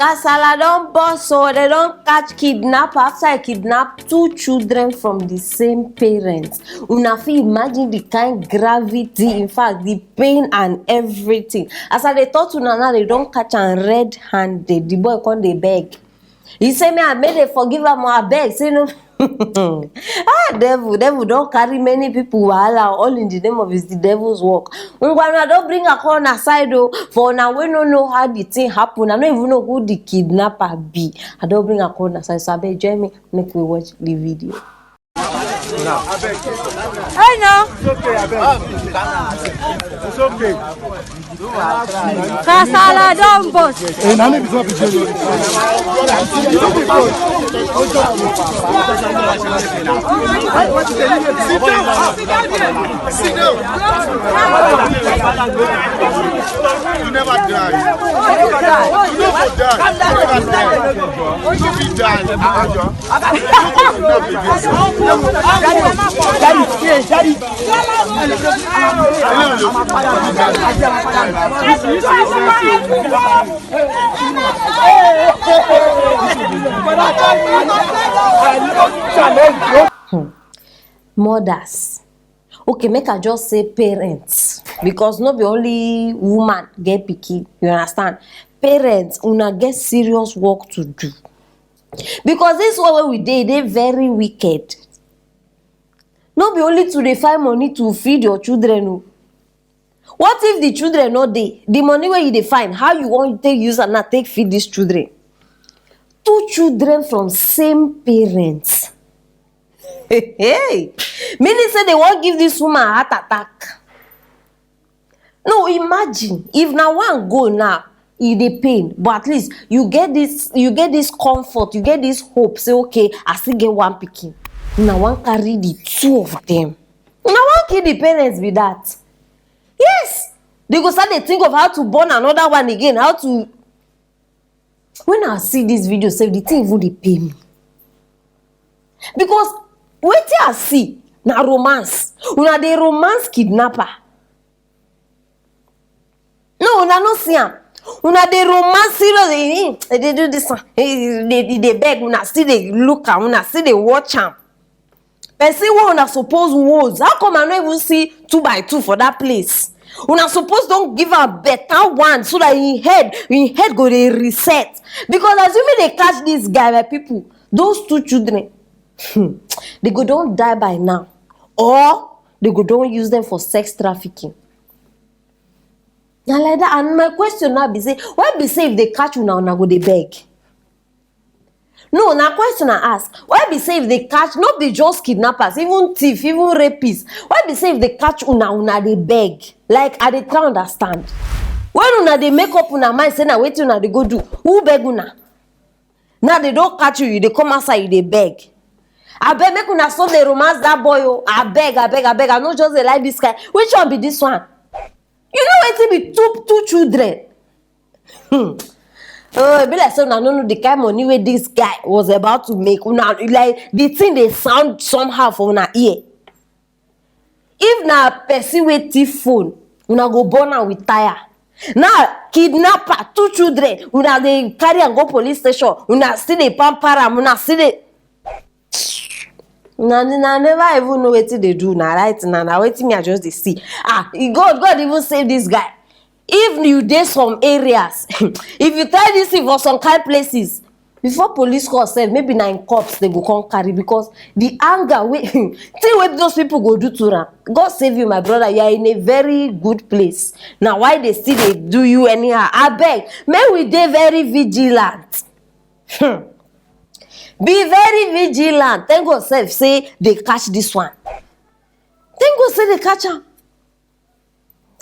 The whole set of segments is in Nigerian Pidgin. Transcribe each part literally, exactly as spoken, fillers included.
Kasala don burst o, dem don catch kidnapper after e kidnap two children from the same parents. Una fit imagine the kind gravity, in fact, the pain and everything. As I dey talk to una now, dem don catch am red-handed. The boy come dey beg. He say, "Me, I make dem forgive am o, abeg." Say no. Ah, devil, devil don carry many people wahala, all in the name of his, the devil's work. Ngwa, una don bring am come una side o. For una wey no know how the thing happen, I no even know who the kidnapper be. I don bring am come una side, so abeg join me, make we watch the video. Hey, no. It's okay. Kasala don burst. Eh, na me be so be Jerry. Sit down. Sit down. You never die. You never die. You never die. You fit die. Daddy, daddy. Hmm. Mothers. Okay, make I just say parents, because no be only woman get pikin, you understand? Parents, una get serious work to do. Because this one wey we dey, e dey very wicked. No be only to dey find money to feed your children o. What if the children no dey? The money wey you dey find, how you wan take use am now take feed these children? Two children from same parents. Hey, meaning say dem wan give this woman heart attack. No, imagine if na one go now, e dey pain, but at least you get this, you get this comfort, you get this hope, say, "Okay, I still get one pikin." Una wan carry the two of them. Una wan kill the parents be that. Yes, dem go start dey think of how to born another one again, how to. When I see this video sef, the thing even dey pain me. Because wetin I see na romance. Una dey romance kidnapper. No, una no see am. Una dey romance serious. Eh, eh, dem dey do this one. Eh, dem dey, dem dey beg. Una still dey look am. Una still dey watch am. Person wey una suppose woz. How come I no even see two by two for that place? Una suppose don give am better one so that him head, him head go dey reset. Because as you me dey catch this guy, my people, those two children, hmm, dem go don die by now, or dem go don use them for sex trafficking. Na like that. And my question now be say, why be say if dem catch una, una go dey beg? No, na question I ask. Why be say if dem catch, no be just kidnappers, even thief, even rapists, why be say if dem catch una, una dey beg? Like, I dey try understand. When una dey make up una mind say na wetin una dey go do, who beg una? Now dem don catch you, you dey come outside, you dey beg. Abeg, make una stop dey romance that boy o. Abeg, abeg, abeg, I no just dey like this guy. Which one be this one? You know wetin be two, two children? Hmm. Oh, e be like say una no know the kind money wey this guy was about to make. Una, like, the thing dey sound somehow for una ear. If na person wey thief phone, una go burn am with tire. Now, kidnapper, two children, una dey carry am go police station, una still dey pamper am, una still dey. Na, na never even know wetin dey do na right now. Na wetin me I just dey see. Ah, e God, God even save this guy. If you dey some areas, if you try this thing for some kind places, before police call sef, maybe na im corpse dem go come carry, because the anger wey thing wey those people go do to am. God save you, my brother. You are in a very good place. Na why dem still dey do you anyhow? Abeg, make we dey very vigilant. Hmm. Be very vigilant. Thank God sef say dem catch this one. Thank God say dem catch am.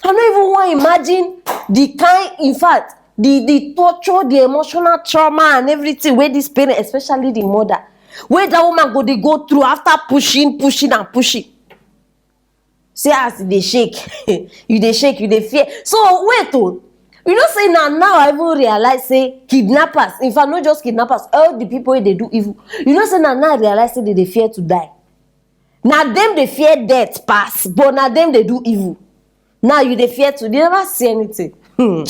I no even wan imagine the kind, in fact, the, the torture, the emotional trauma and everything wey this parent, especially the mother, wey that woman go dey go through after pushing, pushing and pushing. See as e dey shake. You dey shake, you dey fear. So wait o. You know say na now I even realize say kidnappers, in fact, not just kidnappers, all the people wey dey do evil. You know say na now I realize say dem dey fear to die. Na dem dey fear death pass, but na dem dey do evil. Now you dey fear to, you never see anything. Hmm.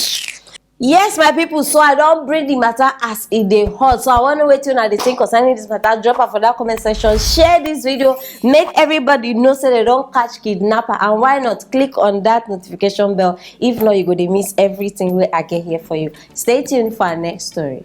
Yes, my people, so I don bring the matter as e dey hot. So I wan know wetin una dey think concerning this matter. Drop am for that comment section. Share this video. Make everybody know say they don catch kidnapper. And why not click on that notification bell? If not, you go dey miss everything wey I get here for you. Stay tuned for our next story.